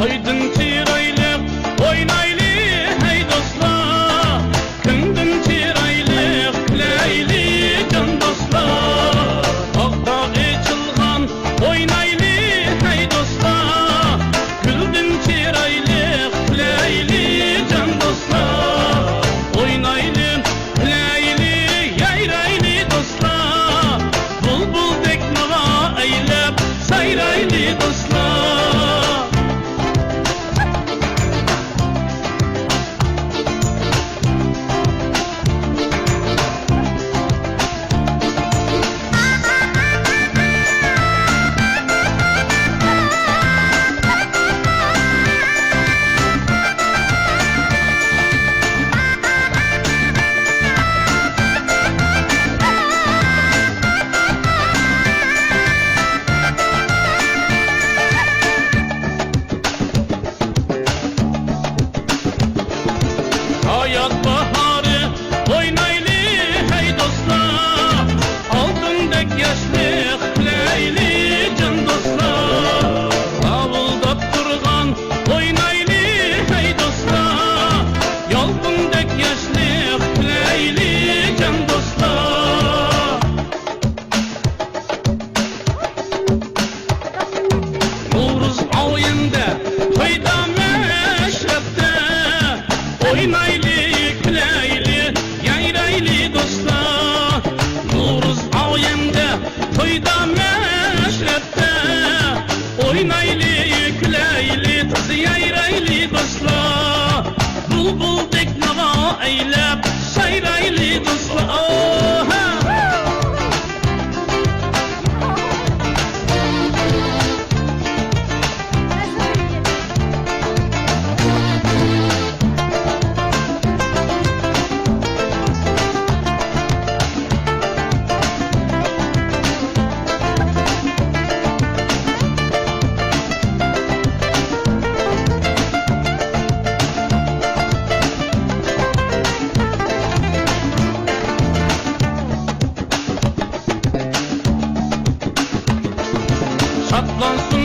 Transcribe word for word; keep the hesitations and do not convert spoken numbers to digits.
ئايدىن چىرايلىق ئوينايلى ھەي دوستلار، كۈندىن چىرايلىق كۈلەيلى جان دوستلار. باغدا ئېچىلغان ئوينايلى ھەي دوستلار، گۈلدىن چىرايلىق كۈلەيلى جان دوستلار. ئوينايلى، كۈلەيلى، يايرايلى دوستلار، بۇلبۇلدەك ناۋا ئەيلەپ سايرايلى دوستلار. ھايات باھارى ئوينايلى ھەي دوستلار، ئالتۇندەك ياشلىق تىلەيلى جان دوستلار. لاۋۇلداپ تۇرغان ئوينايلى ھەي دوستلار، يالقۇندەك ياشلىق تىلەيلى جان دوستلار. نورۇز ئايىمدا، تويدا، مەشرەپتە، ئوينايلى، كۈلەيلى، يايرايلى دوستلار. نورۇز ئايىمدا، تويدا، مەشرەپتە، ئوينايلى، كۈلەيلى، تازا يايرايلى دوستلار. بۇلبۇلدەك ناۋا ئەيلەپ سايرايلى دوستلار. ئوھا! شادلانسۇن